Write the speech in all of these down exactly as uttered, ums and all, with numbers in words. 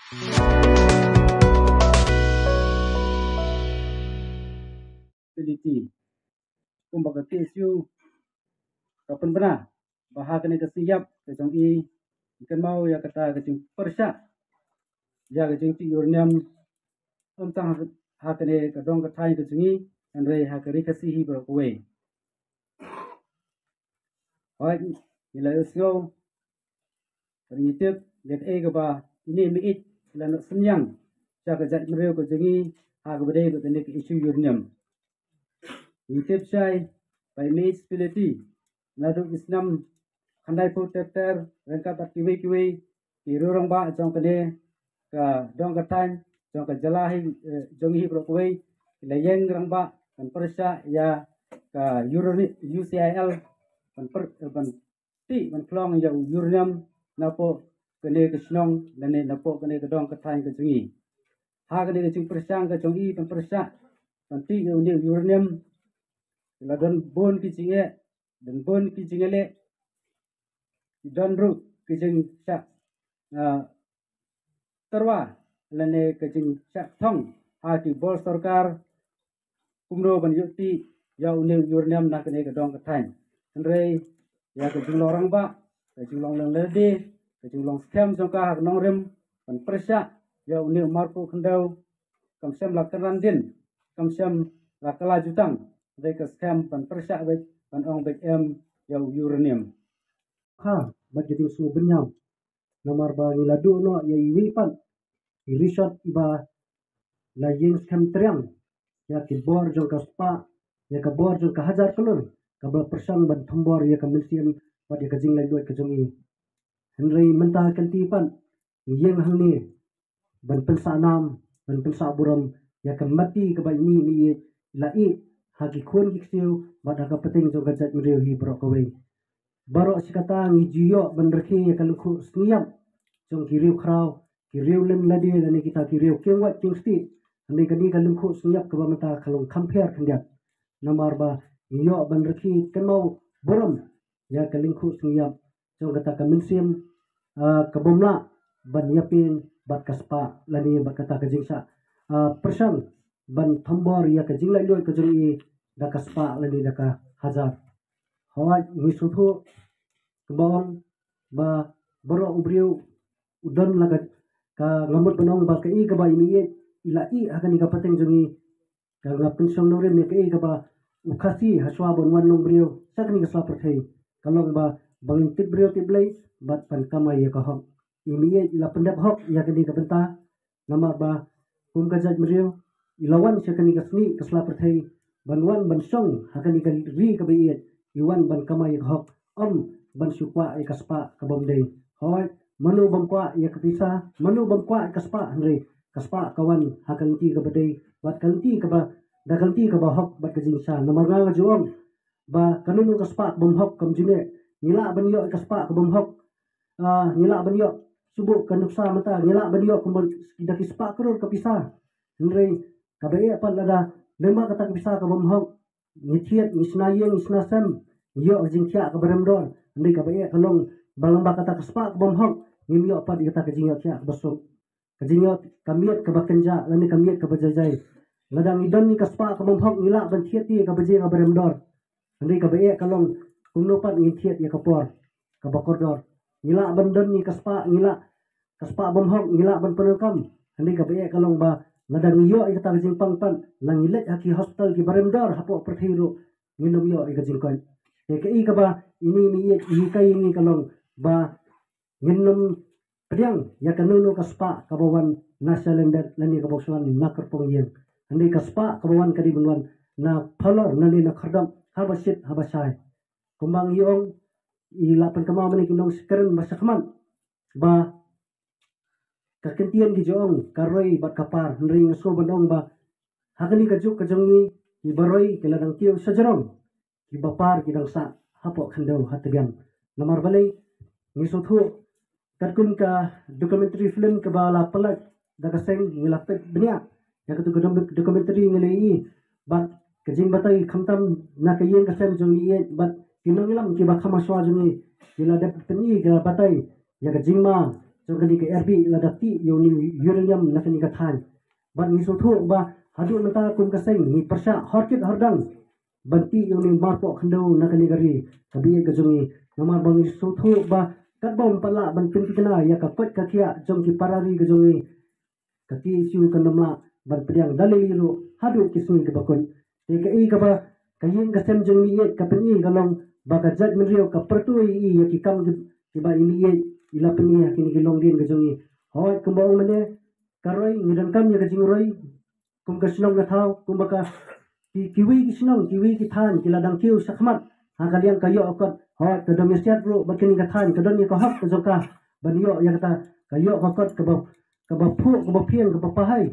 Ability. Kumba ka K S U ka pynbna ba ha kane ka sngi ïap ka jong i, i kynmaw ïa kata ka jingpyrshah ïa ka jingtih uranium, ym tang ha kane ka dong ka thaiñ ka jong i, hynrei ha ka ri Khasi hi baroh kawei. Hooid, ngi la ïohsngew, ngi tip ïa kaei kaba ine i Miej i la noh synñiang sha ka jaitbynriew ka jong i ha kaba dei bad kane ka issue uranium. Ngi tip shai ba i Miej Spileti naduh ki snem khyndaiphew ter ter ryngkat bad kiwei kiwei ki riew rangbah jong kane ka dong ka thaiñ jong ka jylla hi, eh, jong i hi baroh kawei, ki la ïeng rangbah ban pyrshah ïa ka urani-, U C I L, ban pyr-, eh, ban tih ban khlong ïa u uranium napoh kane ka shnong lane napoh kane ka dong ka thaiñ ka jong i. Ha kane ka jingpyrshang ka jong i ban pyrshah ban tih ïa une u uranium, la don bun ki jingeh, don bun ki jingeh, don ruh ki jingshah, ah, tyrwa lane ka jingshah thong ha ki bor sorkar kumno ban ïoh tih ïa une u uranium na kane ka dong ka thaiñ. Hynrei ïa ka jinglong rangbah, ka jinglong lynti lade, ka jinglong skhem jong ka ha ka nongrim ban pyrshah ïa une u marpuh khyndew kam shym la kynran dien, kam shym la kylla jutang, hynrei ka skhem ban pyrshah beit, ban ong beit em ïa u uranium. Ha, bad ka jingsngewbha bynñiaw. Namar ba ngi la duh noh ïa iwei pat i Richard iba la ïeng skhem triang ïa ki bor jong ka spah, ïa ka bor jong ka hajar klur, kaba pyrshang ban thombor ïa ka mynsiem bad ïa ka jinglaitluid ka jong i. Hynrei mynta ka lynti pat ngi ïeng hangne ban pynsah nam, ban pynsah burom ïa ka mati kaba ine i Miej i la ïeh ha ki khun ki ksiew bad ha ka pateng jong ka jaitbynriew hi baroh kawei. Baroh shi katta ngi ju ïoh ban rkhie ïa ka lyngkhuh sngi ïap jong ki riew khraw, ki riew lynti lade lane kita ki riew kieng wait kieng stieh. Hynrei kane ka lyngkhuh sngi ïap kaba mynta ka long kham pher khyndiat. Namar ba ngi ïoh ban rkhie kynmaw burom ïa ka lyngkhuh sngi ïap jong kata ka mynsiem, ah, ka bym lah ban ïapeiñ bad ka spah lane bad kata ka jingshah, ah, pyrshang ban thombor ïa ka jinglaitluid ka jong i da ka spah lane da ka hajar. Hooid, ngi sngewthuh kumba ong ba baroh u briew u don la ka, ka, nga mut ban ong ba kaei kaba i Miej i la ïeh ha kane ka pateng jong i, ka nga pynshong nongrim ïa kaei kaba u Khasi ha shuwa ban wan long briew sha kane ka sla pyrthei ka long ba, ba ngin tip briew tip Blei bad ban kamai ïa ka hok. I Miej i la pyndep hok ïa kane ka bynta, namar ba kum ka jaitbynriew i la wan sha kane ka snieh ka sla pyrthei ban wan ban shong ha kane ka ri kaba ïeit, i wan ban kamai ïa ka hok, ym ban shu kwah ïa ka spah ka bym dei. Hooid, mano bym kwah ïa ka pisa, mano bym kwah ïa ka spah, hynrei ka spah ka wan ha ka lynti kaba dei bad ka lynti kaba, da ka lynti kaba hok bad ka jingshisha. Namar nga nga ju ong ba kano kano ka spah ka bym hok kam ju neh. Ngi lah ban ïoh ïa ka spah ka bym hok, ah, ngi lah ban ïoh shu buh ka nuksa mynta, ngi lah ban ïoh kumba da ki spah klur ka pisa. Hynrei kaba eh pat lada lyngba kata ka pisa ka bym hok ngi thied, ngi shna ïing, ngi shna sem, ngi ïoh ka jingthiah kaba rem dor. Hynrei kaba eh ka long ba lyngba kata ka spah ka bym hok ngim ïoh pat ïa kata ka jingïohthiah kaba suk, ka jingïoh, ka miet kaba kynjah lane ka miet kaba jaijai. Lada ngi don ïa ka spah ka bym hok ngi lah ban thied ïa ka baje kaba rem dor. Hynrei kaba eh ka long kumno pat ngin thied ïa ka por kaba kordor. Ngi lah ban don ïa ka spah, ngi lah, ka spah bym hok ngi lah ban pyndonkam. Hynrei kaba eh ka long ba lada ngi ïoh ïa kata ka jingpang pat, la ngi leit ha ki hospital kiba rem dor hapoh pyrthei ruh ngin ym ïoh ïa ka jingkoit. Te kaei kaba ine i Miej i hikai ïa ngi ka long ba ngin ym pdiang ïa kano kano ka spah kaba wan na shalyndet lane kaba wan na kyrpong ïing. Hynrei ka spah kaba wan ka dei ban wan na phalor lane na khyrdop haba shit haba shai. Kumba ngi ong, i la pynkynmaw mynne ki nongshakri ba shakhmat ba ka ktien ki ju ong ka roi bad ka par, hynrei nga sngew ban ong ba ha kane ka juk ka jong ngi, kiba roi ki la dang kiew shajrong, kiba par ki dang sah hapoh khyndew ha tbiang. Namar balei? Ngi sngewthuh katkum ka documentary film kaba la pynlait da ka seng, ngi la peit bniah ïa katu ka documentary, ngi la ïohi ba ka jingbatai khamtam na ka ïing ka sem jong i Miej bad ki nongïalam kiba kham hashwa jong i, ki la dep pyni, ki la batai ïa ka jingma jong kane ka R B lada tih ïa une u uranium na kane ka thaiñ. Bad ngi sngewthuh ba haduh mynta kum ka seng ngi pyrshah horkit hordang ban tih ïa une u marpoh khyndew na kane ka ri kaba ïeit ka jong ngi. Namar ba ngi sngewthuh ba katba ym pat lah ban pynthikna ïa ka koit ka khiah jong ki para ri ka jong ngi, ka K S U kan ym lah ban pdiang da lei lei ruh haduh ki sngi kiba kut. Te kaei kaba ka ïing ka sem jong i ïeit ka pyni ka long ba ka jaitbynriew ka pyrto ïa i ïa ki kam ki, kiba i ïeit i la pyni ha kine ki longdien ka jong i. Hooid, kumba ong mynne, ka roi, ngi donkam ïa ka jingroi kum ka shnong ka thaw, kumba ka ki, kiwei ki shnong, kiwei ki thaiñ ki la dang kiew shakhmat ha ka liang ka ïoh ka kot. Hooid, ka Domiasiat ruh bad kane ka thaiñ ka don ïa ka hok ka jong ka ban ïoh ïa kata ka ïoh ka kot kaba, kaba phuh, kaba phieng, kaba pahai.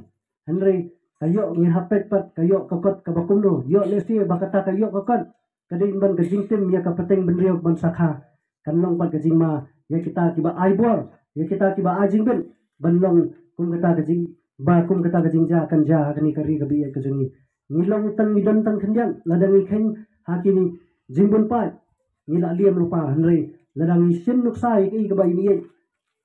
Hynrei ka ïoh ngin hap peit pat ka ïoh ka kot kaba kumno, ïoh lehse ba kata ka ïoh ka kot ka dei ban ka jingtim ïa ka pateng bynriew ban sakha. Kan long pat ka jingma ïa kita kiba ai bor, ïa kita kiba ai jingbit ban long kum kata ka jing, ba kum kata ka jingjia kan jia ha kane ka ri kaba ïeit ka jong ngi. Ngi long tang, ngi don tang khyndiat lada ngi kheiñ ha kine jingbun paid, ngi la liam lypa. Hynrei lada ngi shim nuksa ïa kaei kaba i ïeit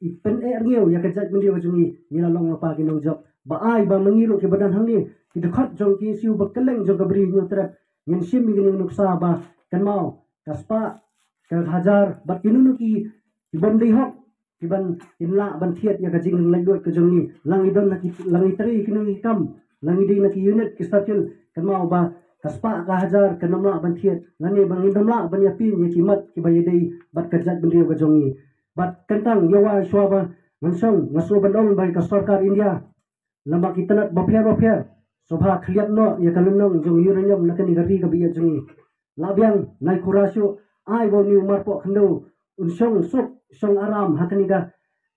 i pyneh rngiew ïa ka jaitbynriew ka jong ngi, ngi la long lypa ki nongjop. Ba ai ba ma ngi ruh kiba don hangne, ki dkhot jong ki K S U ba kylleng jong ka Bri Hynñiewtrep, ngin shim ïa kine ki nuksa ba kynmaw ka spah, ka hajar bad kino kino ki, ki bym dei hok, kiban kin lah ban thied ïa ka jinglaitluid ka jong ngi. La ngi don na ki, la ngi trei kino ki kam, la ngi dei na ki unit ki circle, kynmaw ba ka spah ka hajar kan ym lah ban thied, lane ba ngin ym lah ban ïapyn ïa ki mat kiba ïadei bad ka jaitbynriew ka jong ngi. Bad kyntang ïa wai shuwa ba ngan shong, nga sngewbha ban ong ba ka sorkar India, lem bad ki tnat bapher bapher, sngewbha khylliap noh ïa ka lynnong jong uranium na kane ka ri kaba ïeit jong ngi. Lah biang, nai khura shuh, ai ba une u marpoh khyndew un shong suk shong aram ha kane ka,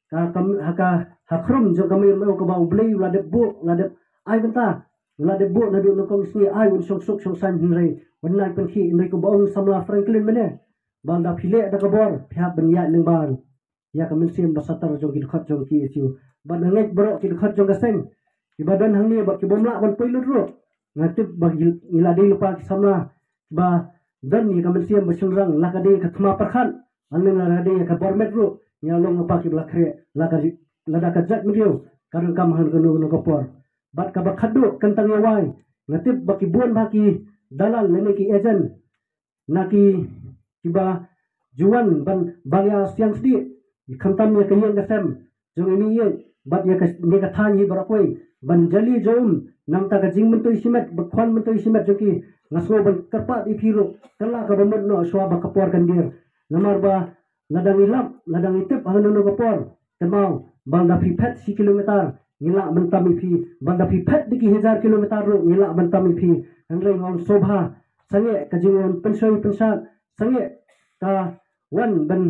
ka, ka, ha ka, ha khrum jong ka mei rymew kaba U Blei u la dep buh, u la dep ai bynta, u la dep buh naduh nyngkong sngi, ai un shong suk shong saiñ. Hynrei wan nai pynkhih, hynrei kumba ong u samla Franklin mynne, ba lada phi leh da ka bor phi hap ban ïaid lyngba ïa ka mynsiem ba shatar jong ki dkhot jong ki K S U. Bad nga ngeit baroh ki dkhot jong ka seng kiba don hangne bad ki bym lah ban poi lut ruh, nga tip ba ngi, ngi la dei lypa ki samla ba don ïa ka mynsiem ba shynrang, la ka dei ka thma pyrkhat, lane la ka dei ka bor met ruh, ngi la long lypa kiba la khreh, la ka, lada ka jaitbynriew ka donkam ha kano kano ka por. Bad kaba khatduh, kyntang ïa wai, nga tip ba ki bun bha ki dalal lane ki agent na ki, kiba ju wan ban, ban ïa siang sdieh, khamtam ïa ka ïing ka sem jong i ïeit bad ïa ka, ïa ka thaiñ hi baroh kawei, ban jali jong um na bynta ka jingmyntoi shimet, ba khwan myntoi shimet jong ki. Nga sngew ban kyrpad ïa phi ruh, kylla kaba mut noh shuwa ba ka por kan dier. Namar ba lada ngi lap, lada ngi tip ha kano kano ka por, kynmaw ba lada phi phet shi kilometer ngi lah ban tam ïa phi, ba lada phi phet da ki hajar kilometer ruh ngi lah ban tam ïa phi. Hynrei nga ong sngewbha sangeh ka jingwan pynshoi pynshad, sangeh ka wan ban,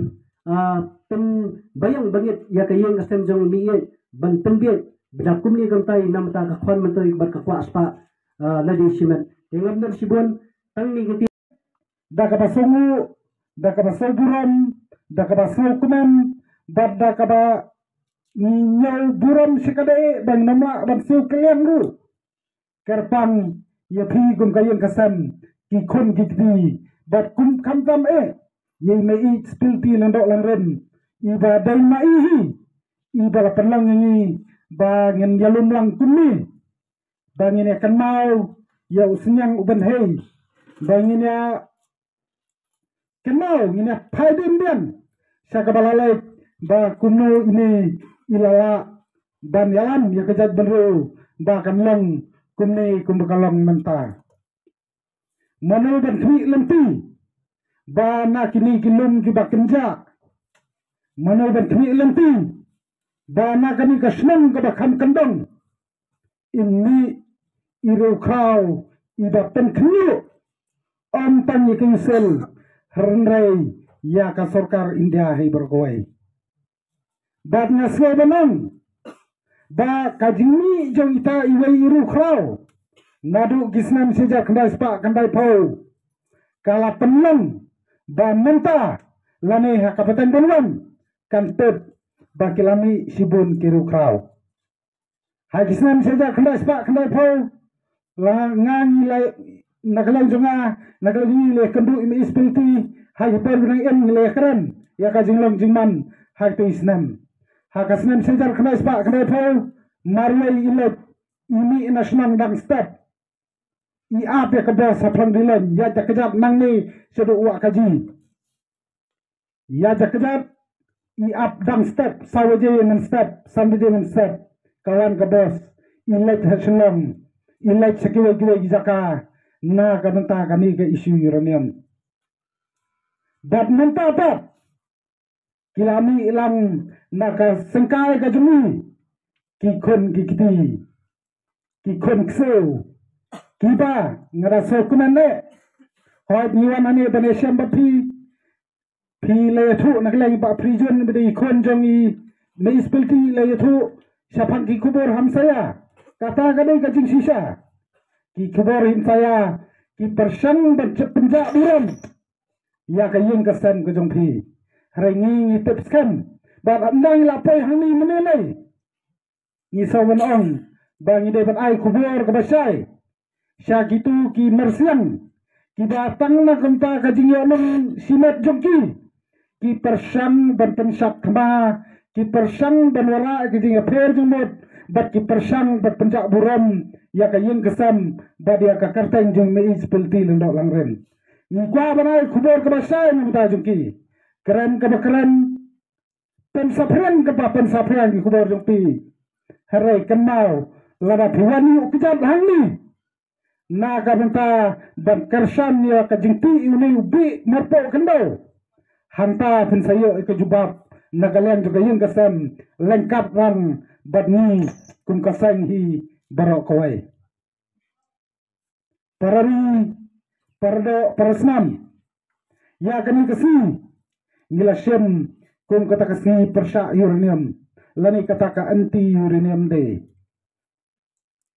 ah, pynbiang bangeit ïa ka ïing ka sem jong i ïeit, ban pynbieit ba da kumne kumtai na bynta ka khwan myntoi bad ka kwah spah, ah, lade shimet. Te ngam don shibun, tang ne ka da kaba sngew, da kaba sngew burom, da kaba sngew kmen, bad da kaba ngi ñiew burom shikatdei, ba ngim lah ban sngew kylliang ruh. Kyrpang ïa phi kum ka ïing ka sem, ki khun ki kti, bad kum khamtam eh ïa i Mei Spilti Lyngdoh Lyngren, iba dei ma i hi iba la pynlong ïa ngi ba ngin ïalum lang kumne, ba ngin ïa kynmaw ïa u sniang u bynhei, ba ngin ïa kynmaw, ngin ïa phai dien dien sha kaba la leit, ba kumno ine i la lah ban ïalam ïa ka jaitbynriew ba kan long kumne kumba ka long mynta. Mano ban khmih lynti ba na kine ki lum kiba kynjah, mano ban khmih lynti ba na kane ka shnong kaba kham kyndong, i mih i riewkhraw iba pynkhynñiuh, ym tang ïa ka U S I L hynrei ïa ka sorkar India hi baroh kawei. Bad nga sngew ban ong ba ka jingmih jong ita iwei i riewkhraw naduh ki snem shi hajar khyndai spah khyndaiphew ka la pynlong ba mynta lane ha ka pateng ban wan kan tip ba ki la mih shibun ki riewkhraw. Ha ki snem shi hajar khyndai spah khyndaiphew, la nga ngi la, na ka liang jong nga, na ka liang jong ngi la kynduh i Mei Spilti, ha ki por ba nang im ngi la kren ïa ka jinglong jingman ha kito ki snem. Ha ka snem shihajar khyndai spah khyndaiphew, marwei i leit i mih na shnong dang step. I ap ïa ka bos ha Phlangdilon, ïa ka kjat nangne shaduh Wahkaji. Ïa ka kjat i ap dang step, saw baje ngan step, san baje ngan step. Ka wan ka bos, i leit ha Shillong, i leit sha kiwei kiwei ki jaka na ka bynta kane ka issue uranium. Bad mynta pat ki la mih lang na ka syngkai ka jong ngi, ki khun ki kti, ki khun ksiew, kiba nga da sngewkmen eh. Hooid, ngi wan hangne ban ïashem bad phi, phi la ïathuh na ka liang i Bah Pree Jun, ba dei i khun jong i Mei East Spilti, la ïathuh shaphang ki khubor hamsaïa. Kata ka dei ka jingshisha. Ki khubor hamsaïa ki pyrshang ban pynjah burom ïa ka ïing ka sem ka jong phi. Hynrei ngi, ngi tip skhem ba ynda ngi la poi hangne mynne lei, ngi sngew ban ong ba ngi dei ban ai khubor kaba shai sha kito ki myrsiang kiba tang na ka bynta ka jingïohnong shimet jong ki, ki pyrshang ban pynshah thma, ki pyrshang ban wanrah ïa ka jingïapher jingmut, bad ki pyrshang ban pynjah burom ïa ka ïing ka sem bad ïa ka kyrteng jong i Mei East Spilti Lyngdoh Langrin. Ngi kwah ban ai khubor kaba shai na ka bynta jong ki. Kren kaba kren, pynsaphriang kaba pynsaphriang ki khubor jong phi. Hynrei kynmaw, lada phi wan ïuh kjat hangne na ka bynta ban kyrshan ïa ka jingtih ïa une u Bih Marpoh Khyndew, hangta phin sa ïoh ïa ka jubab na ka liang jong ka ïing ka sem, lyngkot lang bad ngi kum ka seng hi baroh kawei. Para ri, para doh, para snam, ïa kane ka sngi ngi la shim kum kata ka sngi pyrshah uranium, lane kata ka anti uranium day.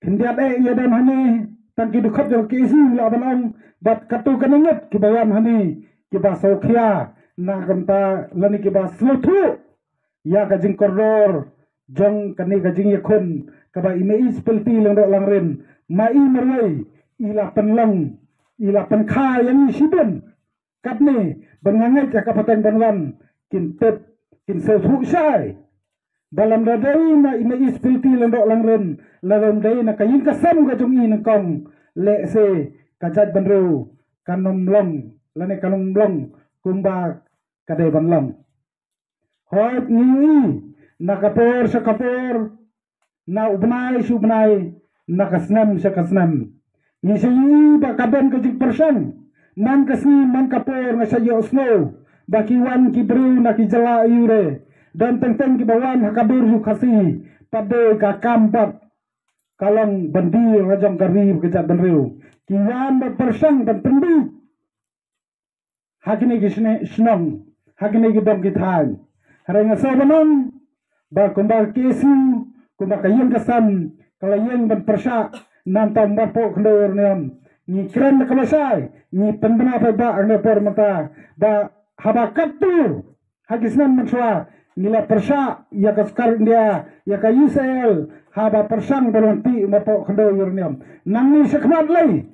Khyndiat eh ïa don hangne tang ki dkhot jong ka KSU, lah ban ong, bad katto katne ngut kiba wan hangne kiba sngewkhia na ka bynta lane kiba sngewthuh ïa ka jingkordor jong kane ka jingïakhun kaba i Mei East Spilti Lyngdoh Langrin, ma i marwei, i la pynlong, i la pynkha ïa ngi shibun. Katne, ban nga ngeit ha ka pateng ban wan, kin tip, kin sngewthuh shai ba lada ym dei na i Mei East Spilti Lyngdoh Langrin, lada ym dei na ka ïing ka sem ka jong i nyngkong, lehse ka jaitbynriew kan ym long, lane kan ym long kumba ka dei ban long. Hooid, ngi ïohi na ka por sha ka por, na u bnai sha u bnai, na ka snem sha ka snem, ngi sa ïohi ba ka don ka jingpyrshang. Man ka sngi man ka por nga sa ïohsngew ba ki wan ki briew na ki jylla ïa u re, don teng teng kiba wan ha ka dur jong u Khasi, pat de ka kam pat ka long ban die la jong ka ri bad ka jaitbynriew. Ki wan ban pyrshang ban pynbiej ha kine ki shne-, shnong, ha kine ki dong ki thaiñ. Hynrei nga sngew ban ong ba kumba ka KSU, kumba ka ïing ka sem, ka la ïeng ban pyrshah na ka bynta u Marpoh Khyndew Uranium. Ngi kren da kaba shai, ngi pynbna paidbah ha kane ka por mynta ba haba katto ha ki snem mynshuwa ngi la pyrshah ïa ka sorkar India, ïa ka U C I L, haba pyrshang ban wan tih u Marpoh Khyndew Uranium. Nangne shakhmat lei,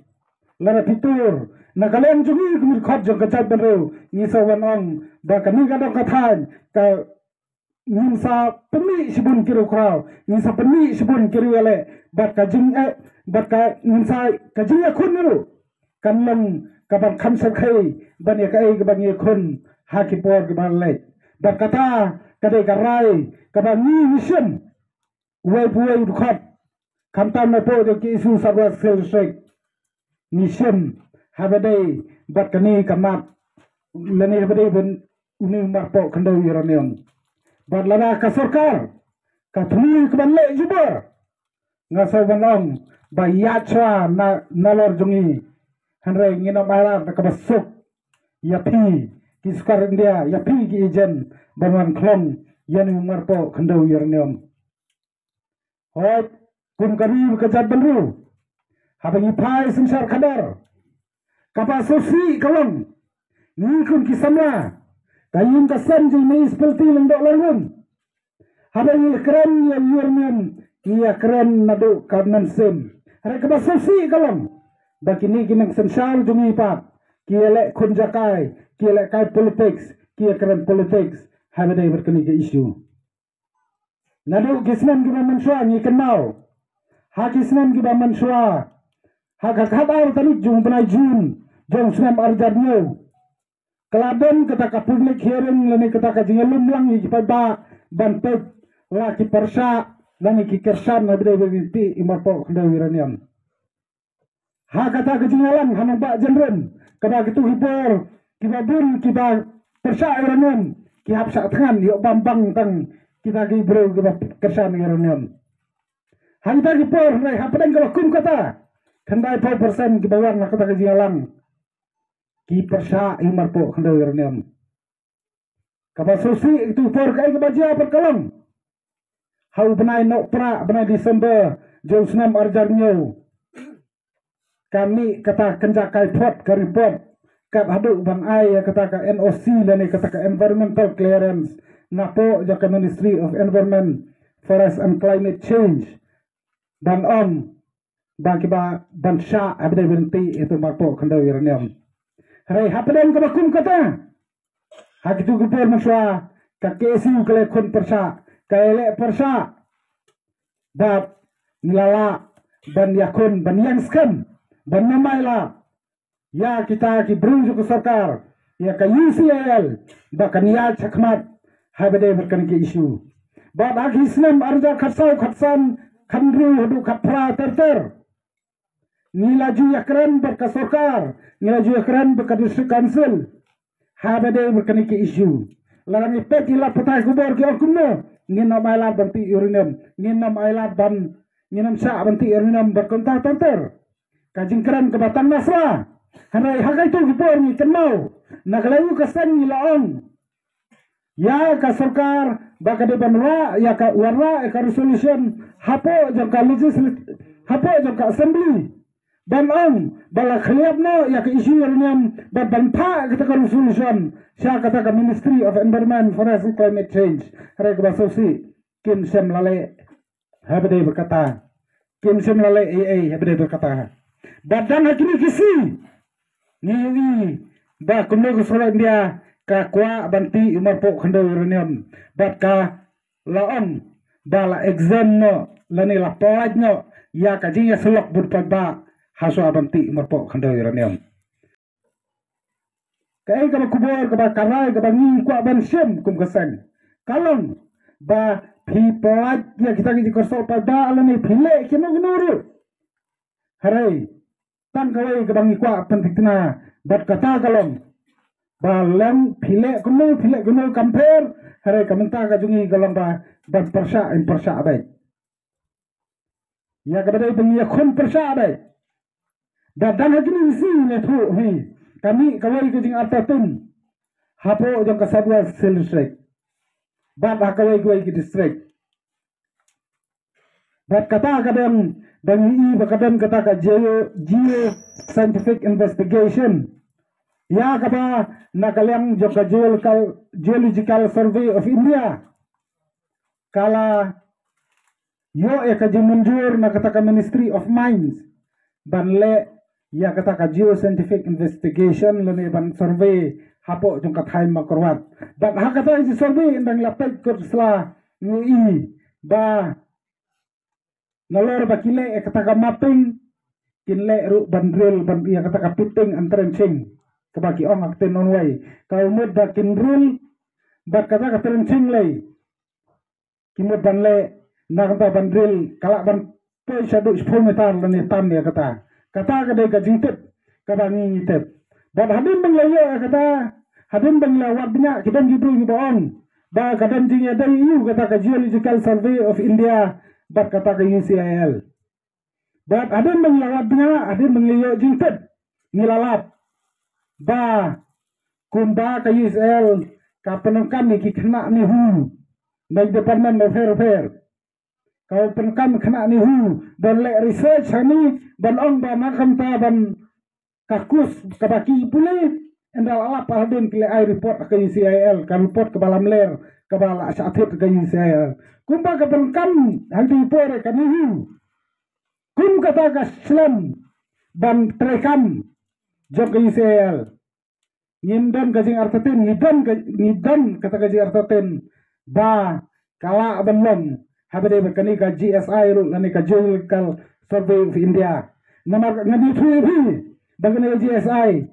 lada phi tur na ka liang jong ngi kum ki dkhot jong ka jaitbynriew, ngi sa wan ong ba kane ka dong ka thaiñ ka, ngin sa pynmih shibun ki riewkhraw, ngin sa pynmih shibun ki riewïaleh, bad ka jing, eh, bad ka ngin sa, ka jingïakhun ruh kan long kaban kham shyrkhei ban ïa kaei kaban ïakhun ha ki por kiban leit. Bad kata ka dei ka rai kaba ngi, ngi shim uwei pa uwei u dkhot, khamtam na poh jong ka KSU South West Khasi Hills District, ngi shim haba dei bad kane ka mat, lane haba dei bad une u Marpoh Khyndew Uranium. Bad lada ka sorkar ka thmu kaban leh jubor, nga sngew ban ong ba ïaid shuwa na, nalor jong ngi. Hynrei ngin ym ailad da kaba suk ïa phi ki sorkar India, ïa phi ki agent ban wan khlong ïa une u Marpoh Khyndew Uranium. Hooid, kum ka ri ka jaitbynriew, haba ngi phai synshar khadar, kaba sngewsih ka long, ngi kum ki samla ka ïing ka sem jong i Mei East Spilti Lyngdoh Langrin, haba ngi ïakren ïa uranium, ngi ïakren naduh ka mynsiem. Hynrei kaba sngewsih ka long ba kine ki nongsynshar jong ngi pat ki ïaleh khun jaka, ki ïaleh kai politics, ki ïakren politics haba dei bad kane ka issue. Naduh ki snem kiba mynshuwa ngi kynmaw, ha ki snem kiba mynshuwa, ha ka khatar tarik jong u bnai Jun jong u snem arjar hynñiew, ka la don kata ka public hearing lane kata ka jingïalum lang ïa ki paidbah ban peit la ki pyrshah lane ki kyrshan ha ba dei ban tih ïa u marpoh khyndew uranium. Ha kata ka jingïalang ha nongbah Jynrem, kaba kito ki bor kiba bun kiba pyrshah uranium ki hap shah thngan ïoh bam bang tang kita ki briew kiba kyrshan uranium. Ha kita ki por hynrei hapdeng kaba kum kata, khyndai phew percent kiba wan ha kata ka jingïalang ki pyrshah ïa u marpoh khyndew uranium. Kaba sngewsih ïa kito ki por kaei kaba jia pat ka long, ha u bnai Nohprah, bnai December jong u snem arjar hynñiew, ka mih kata ka jingkynjah kai phot ka report kat haduh ban ai ïa kata ka N O C lane kata ka environmental clearance napoh jong ka Ministry of Environment, Forest and Climate Change, ban ong ba kiba ban shah ha ba dei ban tih ïa u marpoh khyndew uranium. Hynrei hapdeng kaba kum kata, ha kito ki por mynshuwa, ka K S U ka la ïakhun pyrshah, ka la leh pyrshah ba ngi la lah ban ïakhun, ban ïeng skhem, ban nym ailad ïa kita ki briew jong ka sorkar, ïa ka U C I L, ba kan ïaid shakhmat ha ba dei bad kane ka issue. Bad ha ki snem arjar khatsaw, khatsan, khathynriew haduh khatphra ter ter, ngi la ju ïakren bad ka sorkar, ngi la ju ïakren bad ka District Council ha ba dei bad kane ka issue. Lada ngi peit ïa la ki pathai khubor ki ong kumno, ngin nym ailad ban tih uranium, ngin nym ailad ban, ngin nym shah ban tih uranium bad kumta ter ter. Ka jingkren kaba tang na sla. Hynrei ha kaito ki por ngi kynmaw, na ka liang ka seng ngi la ong ïa ka sorkar ba ka dei ban wad ïa ka, wad ïa ka resolution hapoh jong ka legislative, hapoh jong ka assembly, ban ong ba la khlieh noh ïa ka issue uranium, ban, ban phah kata ka resolution sha kata ka Ministry of Environment, Forest and Climate Change. Hynrei kaba sngewsih, kim shym la leh ha ba dei bad kata. Kim shym la leh ei ei ha ba dei bad kata. Bad dang ha kine ki sngi ngi ïohi ba kumno ka sorkar India ka kwah ban tih ïa u marpoh khyndew uranium, bad ka la ong ba la exempt noh lane la pyllait noh ïa ka jingïasyllok bad paidbah ha shwa ban tih ïa u marpoh khyndew uranium. Kaei kaba khubor kaba ka rai kaba ngi kwah ban shem kum ka seng, ka long ba phi pyllait ïa kita ki jingkyrshan paidbah lane phi leh kino kino ruh, hynrei tang kawei kaba ngi kwah pynthikna bad kata ka long ba lem phi leh kumno, phi leh kumno kam pher, hynrei ka mynta ka jong ngi ka long ba ban pyrshah, ban pyrshah beit ïa kaba dei ban ïakhun pyrshah beit. Bad dang ha kine ki sngi ne thuh hi ka mih kawei ka jingartatien hapoh jong ka South West Hill District bad ha kawei kawei ki district. Bad kata ka dang, dang ïohi ba ka don kata ka geo, geo scientific investigation ïa kaba na ka liang jong ka Geological, Geological Survey of India ka la ïoh ïa ka jingmynjur na kata ka Ministry of Mines ban leh ïa kata ka geoscientific investigation lane ban survey hapoh jong ka thaiñ Mawkyrwat. Bad ha kata ka survey ynda ngi la peit kut sla ngi ïohi ba nalor ba ki leh ïa kata ka mapping, kin leh ruh ban drill ban ïa kata ka pitting and trenching kaba ki ong ha ka ktien nongwei. Ka mut ba kin drill bad kata ka trenching lei ki mut ban leh na kata ban drill ka lah ban poi shaduh shiphew meter lane tam ïa kata. Kata ka dei ka jingtip kaba ngi ngi tip. Bad hadien ba ngi la ïoh ïa kata, hadien ba ngi la wad bniah ki don ki briew kiba ong ba ka don jingïadei ïa u kata ka Geological Survey of India bad kata ka U C I L. Bad hadien ba ngi la wad bniah, hadien ba ngi la ïoh jingtip, ngi la lap ba kumba ka U C I L ka pyndonkam ïa ki khynnah NEHU na ki department bapher bapher. Ka pyndonkam khynnah NEHU ban leh research hangne ban ong ba na kumta ban ka course kaba ki pule, ynda la lap hadien ki la ai report ha ka U C I L, ka report kaba lamler kaba la shah thied ha ka U C I L. Kumba ka pyndonkam hangne por ka NEHU, kum kata ka slem ban treikam jong ka U C I L. Ngim don ka jingartatien, ngi don ka, ngi don kata ka jingartatien ba ka lah ban long haba dei bad kane ka G S I ruh lane ka Geological Survey of India. Namar ngan ïathuh ïa phi ba kane ka G S I,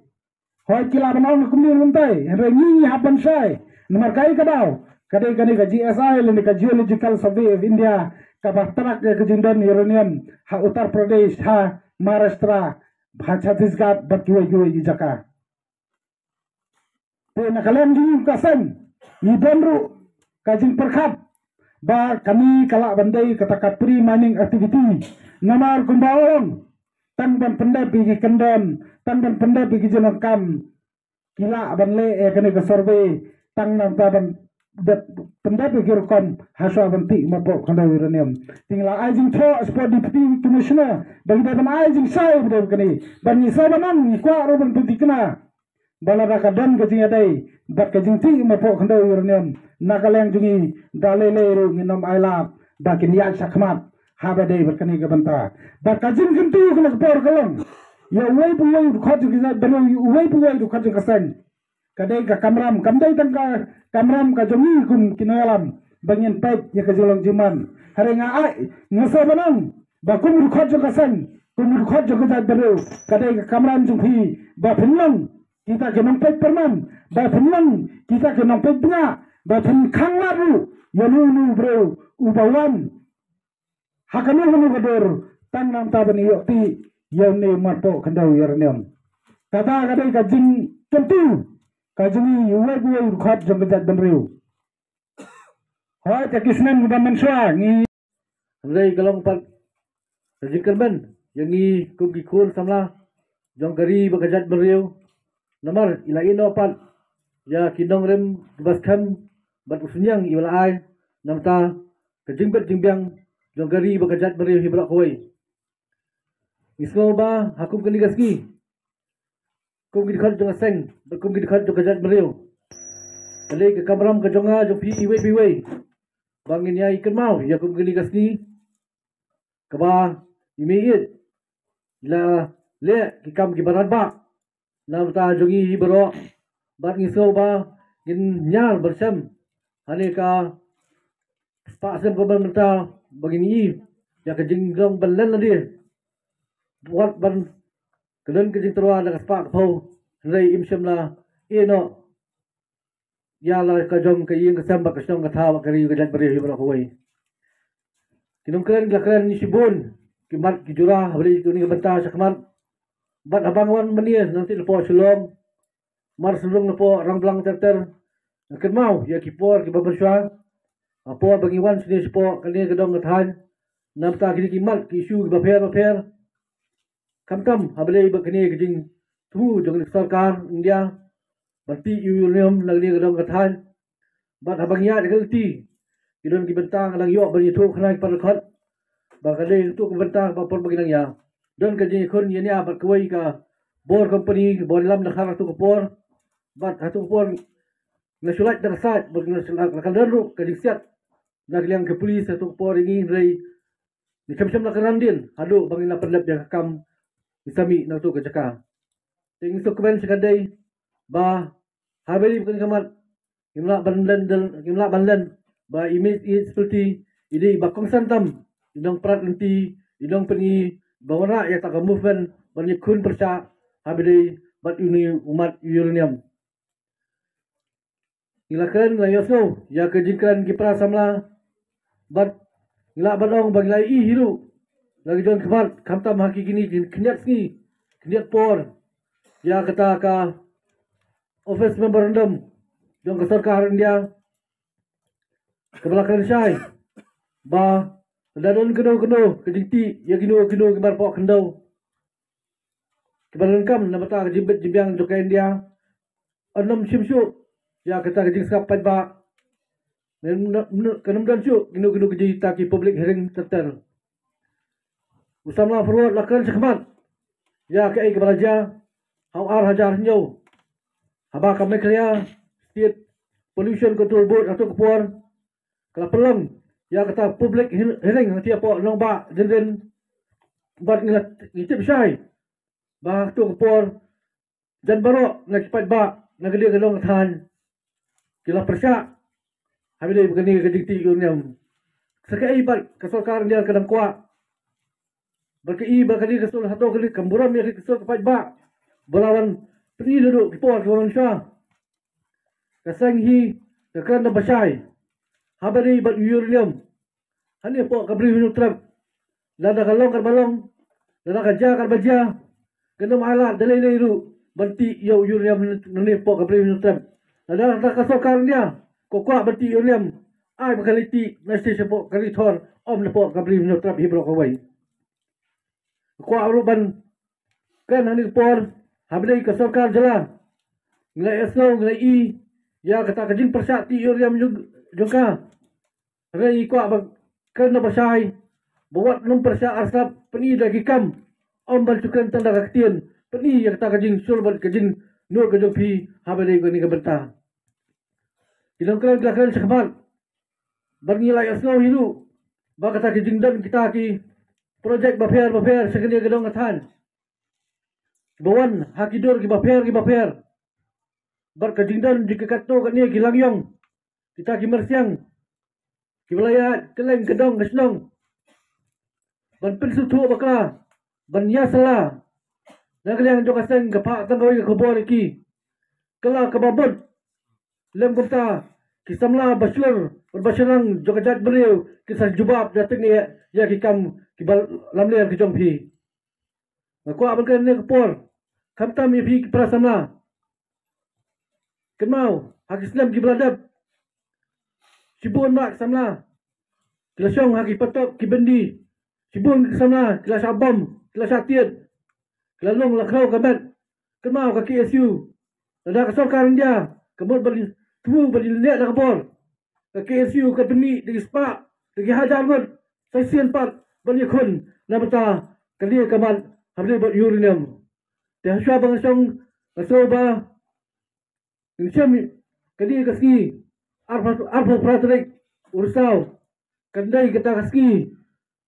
hooid ki lah ban ong kumne kumtai, hynrei ngi ngi hap ban shai. Namar kaei ka daw, ka dei kane ka G S I lane ka Geological Survey of India kaba trak ïa ka jingdon uranium ha Uttar Pradesh, ha Maharashtra, ha Chhattisgarh bad kiwei kiwei ki jaka. Te na ka liang jong ka seng ngi don ruh ka jingpyrkhat ba kane ka lah ban dei kata ka pre mining activity. Namar kumba ong, tang ban pyndep ïa ki kyndon, tang ban pyndep ïa ki jingdonkam, ki lah ban leh ïa kane ka survey tang namar ban dep, pyndep ïa ki rukom ha shuwa ban tih marpoh khyndew uranium. Te ngi la ai jingthoh shapoh Deputy Commissioner ba ki dei ban ai jingshai ba dei kane, ban ngi sa ban nang ngi kwah ruh ban pynthikna ba lada ka don ka jingïadei bad ka jingtih marpoh khyndew uranium na ka liang jong ngi, da lei lei ruh ngin ym ailad ba kin ïaid shakhmat haba dei bad kane ka bynta. Bad ka jingkyntu kane ka por ka long ïa uwei pa uwei u dkhot jong ka jaitbynriew, ïa uwei pa uwei u dkhot jong ka seng. Ka dei ka kamram, kam dei tang ka kamram ka jong ngi kum ki nongïalam ba ngin peit ïa ka jinglong jingman. Hynrei nga ai, nga sa ban ong ba kum u dkhot jong ka seng, kum u dkhot jong ka jaitbynriew, ka dei ka kamram jong phi ba phin long kita ki nongpeit pyrman, ba phin long kita ki nongpeit bniah, ba phin khanglad ruh ïa uno uno u briew uba wan ha kano kano ka dur tang namar ban ïoh tih ïa une u marpoh khyndew uranium. Kata ka dei ka jingkyntu ka jong ngi uwei pa uwei u dkhot jong ka jaitbynriew. Hooid, ha ki snem kiba mynshuwa ngi, hynrei ka long pat ka jingkyrmen ïa ngi kum ki khun samla jong ka ri bad ka jaitbynriew. Namar i la ïehnoh pat ïa ki nongrim kiba skhem bad u synñiang iba la ai, namar ka jingbit jingbiang jong ka ri bad ka jaitbynriew hi baroh kawei. Ngi sngew ba ha kum kane ka sngi, kum ki dkhot jong ka seng bad kum ki dkhot jong ka jaitbynriew, ka dei ka kamram ka jong nga jong phi iwei pa iwei ba ngin ïai kynmaw ïa kum kane ka sngi kaba i Meiieid i la leh ki kam kiba radbah na bynta jong ngi hi baroh. Bad ngi sngew ba ngin ñiar ban shem ha kane ka spah snem kaba mynta ba ngin ïohi ïa ka jinglong ban len lade. Wat ban ka don ka jingtyrwa da ka spah ka phew, hynrei im shym la ïehnoh ïa la ka jong ka ïing ka sem bad ka shnong ka thaw bad ka ri ka jaitbynriew hi baroh kawei. Ki nongkren ki la kren shibun ki mat ki jura haba ïadei kane ka bynta shakhmat. Bad haba nga wan mynne na lynti napoh Shillong, mar syrung napoh Rangblang ter ter, nga kynmaw ïa ki por kiba mynshuwa, ha por ba ngi wan shane shapoh kane ka dong ka thaiñ, namar kine ki mat ki issue kiba pher ba pher. Khamtam haba ïadei bad kane ka jingthmu jong ka sorkar India ban tih ïa u uranium na kane ka dong ka thaiñ. Bad haba ngi ïaid ha ka lynti, ki don ki bynta nga dang ïoh ban ïathuh khnang ki para dkhot ba ka dei tu ka bynta ba por ba ngi dang ïa don ka jingïakhun ïa nia bad kawei ka bor company, bor lam na khar ha tu ka por. Bad ha tu ka por nga shu lait da ka sait bad nga shu lait da ka don ruh ka jingsiat na ka liang ka police ha tu ka por ïa ngi, hynrei ngi shem shem la ka randin haduh ba ngin la pynlep ïa ka kam ngi sa mih na tu ka jaka. Te ngi sngewkmen sha ka dei ba haba ïadei bad kane ka mat ngim lah ban len, ngim lah ban len ba i Meiieid Spilti i dei ba kongsan tam i nongprat lynti, i nongpyni ba wanrah ïa kata ka movement ban ïakhun pyrshah haba ïadei bad une u mat uranium. Ngi la kren, ngi la ïohsngew ïa ka jingkren ki para samla bad ngi lah ban ong ba ngi la ïohi hi ruh la ki jong ki mat, khamtam ha ki kine ki khyndiat sngi khyndiat por ïa kata ka office memorandum jong ka sorkar India kaba la kren shai ba lada don kano kano ka jingtih ïa kino kino ki marpoh khyndew kiba donkam na bynta ka jingbit jingbiang jong ka India, yn ym shim shuh ïa kata ka jingsngap paidbah. Kan ym don shuh kino kino ki jingïatai ki public hearing ter ter. U samla Farwat la kren shakhmat ïa kaei kaba la jia ha u ar hajar hynñiew haba ka Meghalaya State Pollution Control Board ha tu ka por ka la pynlong ïa kata public hearing hangtei hapoh Nongbah Jynrin. Bad ngi la, ngi tip shai ba ha tu ka por jan baroh na ki paidbah na ka liang ka dong ka thaiñ ki la pyrshah haba ïadei bad kane ka jingtih uranium. Sa kaei pat ka sorkar India ka dang kwah? Ba kaei ba kane ka sur hato kane kam burom ïa ka sur ka paidbah ba la wan pyni naduh ki por kiba wan sha. Ka seng hi ka kren da bashai haba dei bad uranium. Hangne hapoh ka Bri u Hynñiewtrep, lada ka long kaba long, lada ka jia kaba jia, kan ym ailad da lei lei ruh ban tih ïa u uranium nangne hapoh ka Bri u Hynñiewtrep. Lada kata ka sorkar India ka kwah ban tih uranium, ai ba ka leit tih na shisha shapoh ka Ri Thor, ym napoh ka Bri u Hynñiewtrep hi baroh kawei. Ka kwah ruh ban kren hangne ka por haba dei ka sorkar jylla. Ngi la ïohsngew, ngi la i ïa kata ka jingpyrshah tih uranium jong, jong ka. Hynrei i kwah ba kren da bashai ba wat nym pyrshah arsap pyni da ki kam, ym ban shu kren tang da ka ktien, pyni ïa kata ka jingshlur bad ka jingnud ka jong phi haba dei kane ka bynta. Ki nongkren ki la kren shakhmat bad ngi la ïohsngew hi ruh ba kata ki jingdon kita ki projek bapher bapher sha kane ka dong ka thaiñ ba wan ha ki dur ki bapher ki bapher. Bad ka jingdon jong ki katto katne ki langïong, kita ki myrsiang kiba la ïaid kylleng ka dong ka shnong ban pynsngewthuh bakla, ban ïa sala. Na ka liang jong ka seng ka phah tang kawei ka khubor ïa ki, ka la kaba bud. Lem kumta ki samla ba shlur bad ba shynrang jong ka jaitbynriew ki sa jubab da tyngeh ïa ki kam kiba lamler ki jong phi. Nga kwah ban kren ha kane ka por khamtam ïa phi ki para samla. Kynmaw ha ki snem kiba la dep, shibun bah ki samla ki la shong ha ki patok ki byndi. Shibun ki samla ki la shah bom, ki la shah tied, ki la lung la khrew ka met. Kynmaw ka K S U, lada ka sorkar India ka mut ban thmu ban leh da ka bor, ka K S U ka pynmih da ki spah, da ki hajar ngut, sa shisien pat ban ïakhun na bynta ka lieh ka mat haba dei bad uranium. Te hashwa ba nga shong, nga sngew ba ngin shem kane ka sngi arphew, arphew phra tarik u Risaw, kan dei kata ka sngi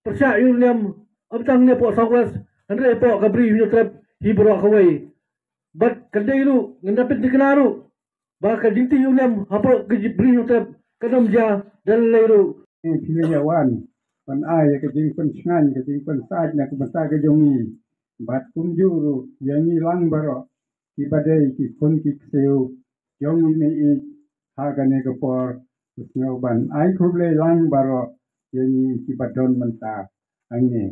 pyrshah uranium, ym tang ne hapoh South West, hynrei hapoh ka Bri u Hynñiewtrep hi baroh kawei. Bad kan dei ruh, ngin da pynthikna ruh ba ka jingtih uranium hapoh ka Bri u Hynñiewtrep kan ym jia da lei lei ruh. Phi la ïa wan ban ai ïa ka jingpynshngaiñ, ka jingpynsaid na ka bynta ka jong ngi. Bad kumjuh ruh ïa ngi lang baroh kiba dei ki khun ki ksiew jong i mei ïeit ha kane ka por. Nga sngew ban ai khublei lang baroh ïa ngi kiba don mynta hangne.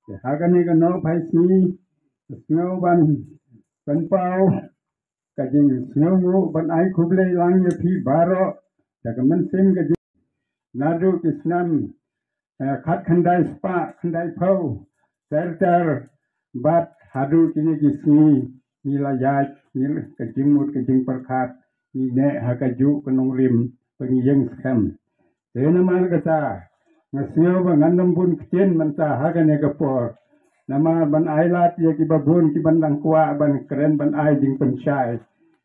Te ha kane ka nohphai sngi nga sngew ban pynpaw ka jingsngewnguh ban ai khublei lang ïa phi baroh da ka mynsiem ka jing naduh ki snem, eh, khatkhyndai spah khyndaiphew ter ter bad haduh kine ki sngi ngi la ïaid, ngi la, ka jingmut ka jingpyrkhat, ngi neh ha kajuh ka nongrim ba ngi ïeng skhem. Te namar kata nga sngew ba ngan ym bun ktien mynta ha kane ka por, namar ban ai lad ïa kiba bun kiban dang kwah ban kren ban ai jingpynshai.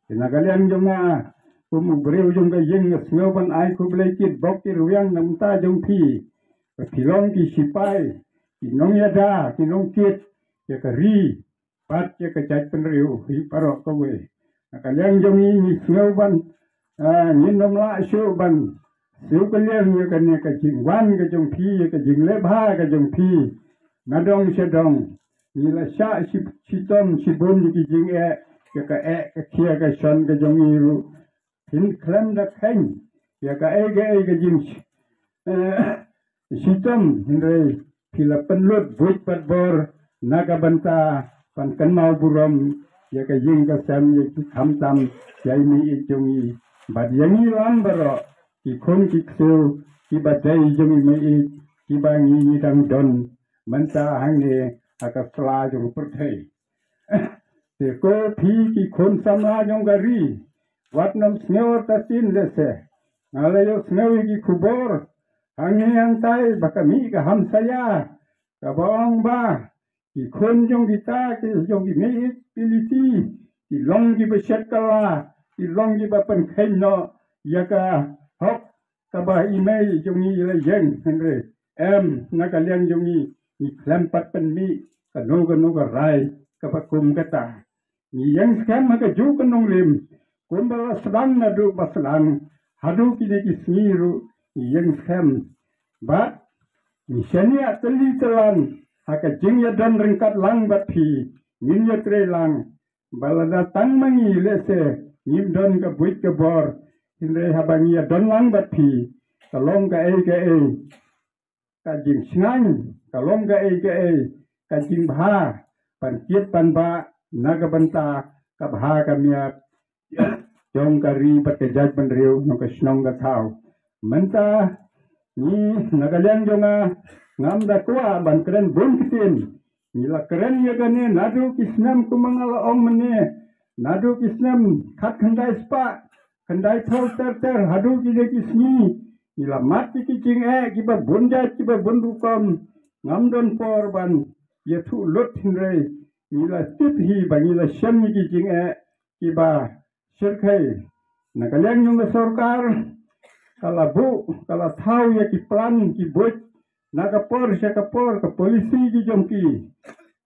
Te na ka liang jong nga kum u briew jong ka ïing nga sngew ban ai khublei kitbok kitrwiang na ka bynta jong phi. Ba phi long ki shipai, ki nongïada, ki nongkit ïa ka ri bad ïa ka jaitbynriew hi baroh kawei. Na ka liang jong ngi ngi sngew ban, ah, ngin ym lah shuh ban siew kylliang ïa kane ka jingwan ka jong phi, ïa ka jingleh bha ka jong phi. Na dong sha dong ngi la shah shi, shitom shibun ïa ki jingeh, ïa ka eh ka khia ka shon ka jong ngi ruh. Phin khlem da kheiñ ïa kaei kaei ka jing, eh, shitom, hynrei phi la pynlut buit bad bor na ka bynta ban kynmaw burom ïa ka ïing ka sem, ïa ki khamtam, ïa i mei ïeit jong ngi bad ïa ngi lang baroh ki khun ki ksiew kiba dei jong i mei ïeit kiba ngi ngi dang don mynta hangne ha ka sla jong ka pyrthei. Te ko phi ki khun samla jong ka ri, wat nym sngew artatien lehse. Nga la ïohsngew ïa ki khubor hangne hangtai ba ka mih ka hamsaia kaba ong ba ki khun jong kita, ki jong ki mei ïeit ki liti, ki long kiba shet kylla, ki long kiba pynkheiñ noh ïa ka hok kaba i mei jong ngi i la ïeng. Hynrei em, na ka liang jong ngi ngi khlem pat pynmih kano kano ka rai kaba kum kata. Ngi ïeng skhem ha kajuh ka nongrim kumba la sdang naduh ba sdang haduh kine ki sngi ruh ngi ïeng skhem. Bad ngi shaniah tylli tyllan ha ka jingïadon ryngkat lang bad phi, ngin ïatrei lang ba lada tang ma ngi lehse ngim don ka buit ka bor, hynrei haba ngi ïadon lang bad phi, ka long kaei kaei ka jingsngewbha, ka long kaei kaei ka jingbha ban kit ban bah na ka bynta ka bha ka miat jong ka ri bad ka jaitbynriew, jong ka shnong ka thaw. Mynta ngi na ka liang jong nga, ngam da kwah ban kren bun ktien. Ngi la kren ïa kane naduh ki snem, kumba nga la ong mynne, naduh ki snem khatkhyndai spah khyndai phew ter ter haduh kine ki sngi. Ngi la mad ïa ki jingeh kiba bun jait kiba bun rukom. Ngam don por ban ïathuh lut, hynrei ngi la tip hi ba ngi la shem ïa ki jingeh kiba shyrkhei. Na ka liang jong ka sorkar, ka la buh, ka la thaw ïa ki plan ki buit na ka por sha ka por, ka policy ki jong ki.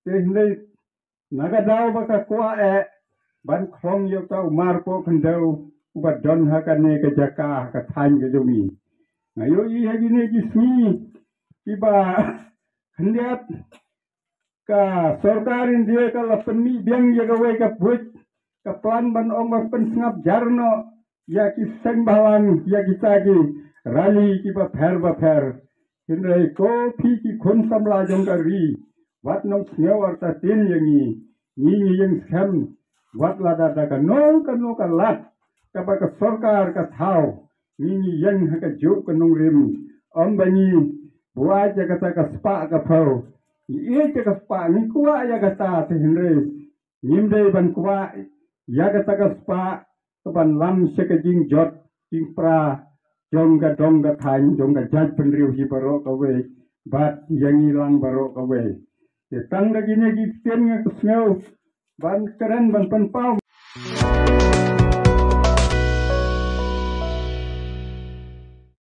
Te hynrei na ka daw ba ka kwah eh ban khlong ïa uta u marpoh khyndew uba don ha kane ka jaka, ha ka thaiñ ka jong ngi. Nga ïohi ha kine ki sngi kiba khyndiat, ka sorkar India ka la pynmih biang ïa kawei ka buit, ka plan ban ong ban pynsngap jar noh ïa ki seng bhalang, ïa kita ki rally kiba pher ba pher. Hynrei ko phi ki khun samla jong ka ri, wat nongsngew artatien ïa ngi. Ngi ngi ïeng skhem, wat lada da kano kano ka lad kaba ka sorkar ka thaw, ngi ngi ïeng ha kajuh ka nongrim. Ym ba ngi buaid ïa kata ka spah ka phew, ngi ïeit ïa ka spah, ngi kwah ïa kata, te hynrei ngim dei ban kwah ïa kata ka spah ka ban lam sha ka jingjot jingpra jong ka dong ka thaiñ, jong ka jaitbynriew hi baroh kawei bad ïa ngi lang baroh kawei. Te tang da kine ki ktien nga sngew ban kren ban pynpaw.